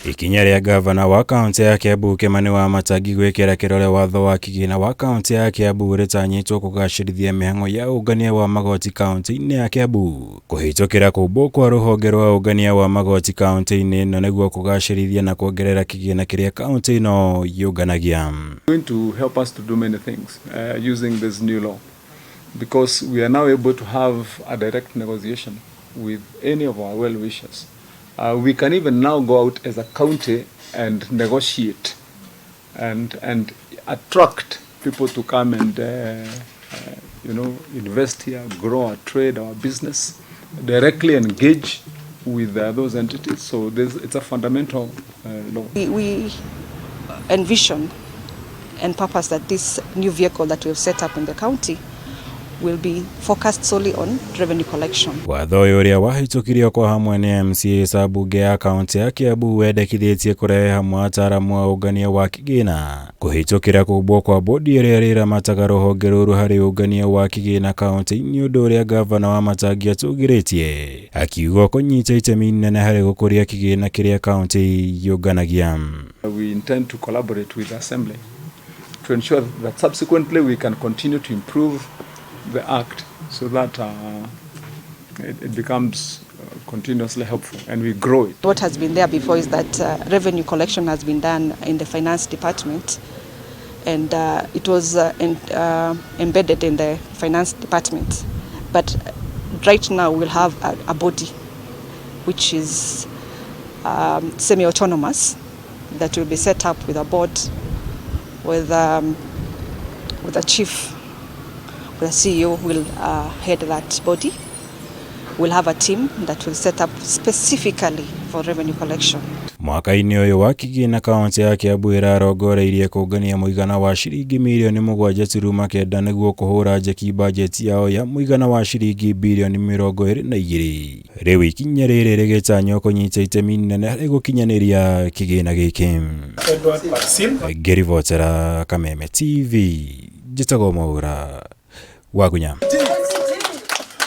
Ikinya rĩa ngavana wa kaũntĩ ya Kiambu Kimani Wamatangi gwĩkĩra kĩrore watho wa kĩgĩna wa kaũntĩ ya Kiambu rĩtanyĩtwo kũgacĩrithia mĩhang'o ya ũngania wa magoti kaũntĩ-inĩ ya Kiambu kũhĩtũkĩra kũmbwo kwa rũhonge rwa ũngania wa magoti kaũntĩ-inĩ ĩno nĩguo kũgacĩrithia na kuongerera kĩgĩna kĩrĩa kaũntĩ ĩno yũnganagia. Going to help us to do many things using this new law because we are now able to have a direct negotiation with any of our well-wishers. We can even now go out as a county and negotiate and attract people to come and invest here, grow our trade, our business, directly engage with those entities. So it's a fundamental law. We envision and purpose that this new vehicle that we have set up in the county will be focused solely on revenue collection. Watho ũyũ ũrĩa wahĩtũkirio kwa hamwe nĩ MCAs a mbunge ya kaũntĩ ya Kiambu wendekithĩtie kũrehe hamwe ataaramu a ũngania wa kĩgĩna kũhĩtũkĩra kũmbwo kwa bodi ĩrĩa ĩrĩramataga rũhonge rũrũ harĩ ũngania wa kĩgĩna kaũntĩ-inĩ, ũndũ ũrĩa ngavana Wamatangi atũgĩrĩtie akiuga kũnyita itemi inene harĩ gũkũria kĩgĩna kĩrĩa kaũntĩ yũnganagia. We intend to collaborate with the Assembly to ensure that subsequently we can continue to improve the Act so that it becomes continuously helpful and we grow it. What has been there before is that revenue collection has been done in the finance department, and it was embedded in the finance department. But right now we'll have a body which is semi-autonomous that will be set up with a board, with a chief, with a CEO who will head that body. We'll have a team that will set up specifically for revenue collection. Mwaka-inĩ ũyũ wa kĩgĩna, kaũntĩ ya Kiambu ĩrarongoreirie kũngania mũigana wa ciringi mirioni 7.9 nĩguo kũhũra njeki bajeti yao ya mũigana wa ciringi birioni 22. Rĩu ikinya rĩrĩ rĩgĩtanywo kũnyita itemi inene harĩ gũkinyanĩria kĩgĩna gĩkĩ. Edward Parasil. Ngĩribotera Kameme TV, njĩtagwo Mwaura Wagunya.